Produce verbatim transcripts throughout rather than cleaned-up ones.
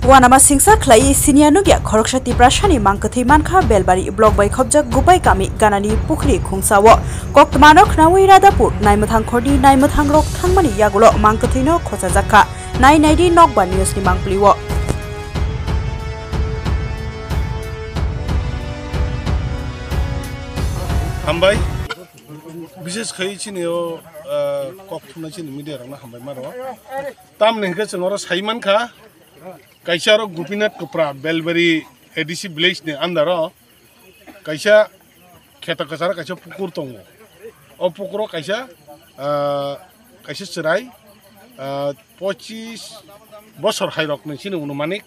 Uanama singsa khlaiwi siniya nukya khoroksa Tiprasani mangkwthwi mankha Belbari block bai khopjak Gupai kami ganani pukhri khungsao. Koktwmano khnaui Radhapur naimwthang khorni naimwthangrok thangmani yagulo mangkwthwino khochajakha. Nai naidi nokbar newsni mangpilio. Hambai. Bishes khai chini o, ah, kok thumna chini media rokno hambai maro. Tamni hwnkhe chwng oro sai mankha, kaisa oro Gopinath Kopra, Belbari A D C village ni under o kaisa kheto kwcharo kaisa pukur tongo. O pukuro kaisa, ah, kaisa chwrai, ah, pochis bosor hai rok ni chini unumanik.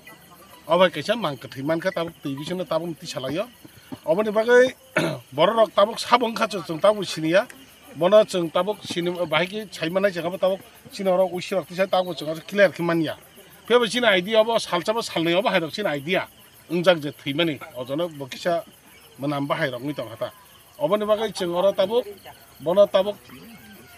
O bai kaisa mang kwthwi mankha, tabuk twi bisingo tabuk twi salaio. Oboni bagwi borok rok tabuk sabo wngkha, chwng tabuk siniya. Bono chwng tabuk sini bahai khe sai manai, chwng abo tabuk chini oro uisi rok tisa tabuk chwng oro clear khe manya. Phiya bo chini idea obo salsa bo salnwi obo hai rok chini idea wngjak je thwimani, ojono bo kisa mwnam bahai rok wngwi tongkha ta. Oboni bagwi chwng oro tabuk, bono tabuk,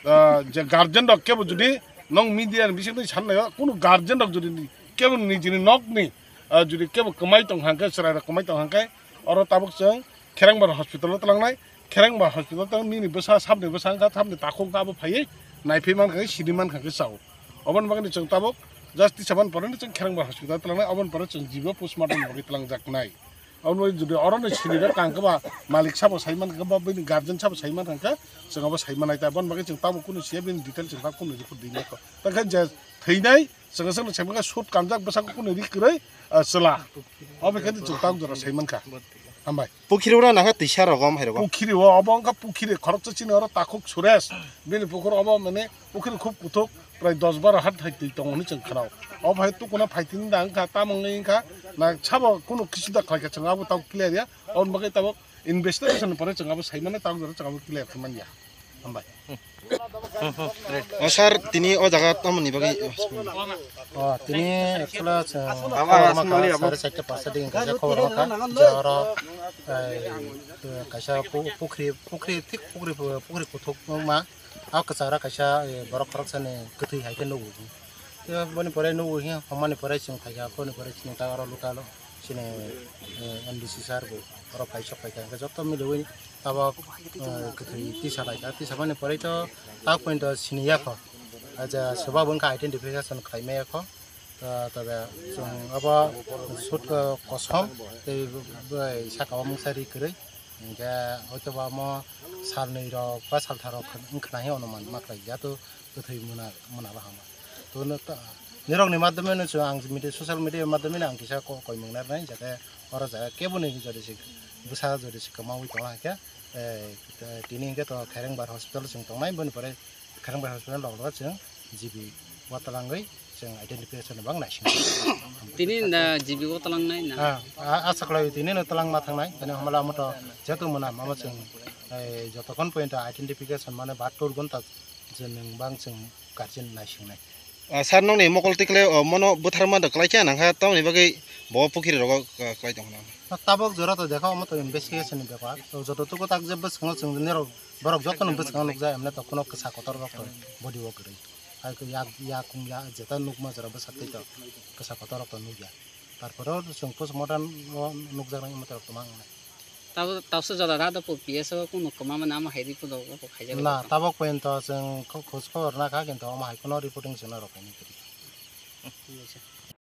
ah, je guardian rok kebo jodi nong media ni bisingtwi sannaio, kunu guardian rok jodi kebo nijini nokni, ah, jodi kebo kwmai tong hangkhe, chwrai rok kwmai tong hangkhe, oro tabuk chwng Kherengbar hospital o twlangnai, Kherengbar hospital tong nini bwsa, sabni bwsa wngkha, sabni takhuk wngkha, abo phaiwi naiphai mankha khe, sidi mankha khe chao. Oboni bagwi chwng tabuk just tisa man poreni chwng Kherengbar hospital twlangnai, oboni pore chwng jibo postmortem bagwi twlangjaknai. Omo jodi oro ni sini rok kang khe ba malik sabo sai man khe ba bini guardian sabo sai man khe chwng abo sai manai ta, bon bagwi chwng tabuk kunu siya bini detail chwng tabuk kunu report di nai kho. Ta khe je thwinai chwng chwng sai man khe sut kanjak bwsako kunu ri kwrwi, ah, chwla. Obo khe chwng tabuk jora sai man kha. Hambai. Pukhiri oro nangkha twisa rogom hai rogo. Pukhiri o obo wngkha pukhiri khoroksa chini oro takhuk Suresh. Bini pukhur obo mane pukhiri khub kuthuk. Prai dos baro hat hai twi tongo hinwi chwng khnao. O bai tukuna phaitini da wngkha, tamo wngwi wngkha, na sabo kunu kisu da khlaikha chwng abo tabuk clear ya. Aboni bagwi tabuk investigation ni pore chwng abo saimano, tabuk jora chwng abo clear khaimanya. Hambai. O sir, tini o jaga tamoni bagwi? O, tini actually chwng khobor ma kha, sare charta pasta digi kaisa khobor ma kha, je oro, eh, kaisa pu-, pukhri, pukhri, thik pukhri, pukhri kuthuk ma. A kwchara kaisa, eh, borok khoroksani kwthwi hai khe nugo. Tei boni pore nugo hinkhe, hwnmani pore chwng phaikha, aboni pore chini ta oro local chini, eh, M D C sir bo oro phai sok phaikha, hinkhe joto miliwi tabok, eh, kwthwi tisa laikha. Tisamani pore to ta point to sini yakho. Aja, swbabo wngkha identification khlai maya kho. Ah, tobe chwng abo sut, ah, kosom tei bai saka o mungsa ri kwrwi. Hinkhe hoito ba omo salnwi rok ba salthar rok wng khna hi onuman ma khlai ya to kwthwi muna, muna bahama. To no ta, nirok ni madhyome no chwng ang media, social media madhyome no ang kisa ko-, koimung narnai, jate oro jaga kebo ni jodi se bwsa jodi se kwmaui tongna hinkhe, eh, tini hinkhe to Kherengbar hospital chwng tongnai, boni pore Kherengbar hospital rok rok chwng G B o twlangwi chwng identification bang naising. Tini da G B o twlangnai na? Ah, a-, asa khlai tini no twlang ma thangnai, tini hamala moto jetu mona mama chwng, eh, jotokhon point identification mane bahatur ghonta je nwng bang chwng guardian naisingnai. Ah, sir, nokni mokol tikle, oh, mono bwtharma da kwlai khe nangkha, tamoni bagwi bo pukhiri rogo, ah, kwlai tongkha na? Tabok jora to dekha, omo to investigation ni bepar. To joto tuku tak je bwskango chwng nirok Borok jotono bwskango nukjak, emne to kuno kwsa kotor rok to body o kwrwi. Hai khe yak, yakung ya, jeta nukma jora bwsa twi to kwsa kotor rok to nukya. Tarpore o chwng postmortem o nukjak nai, emne to rok to mang nai. Tabo, tabso jora da do po P S o kuno kwma mane amo hai report o khaijak. Na, tabok poyonto chwng kho-, khoj khobor nakha, kintu omo hai kuno reporting chwngno rw khaini kwrwi.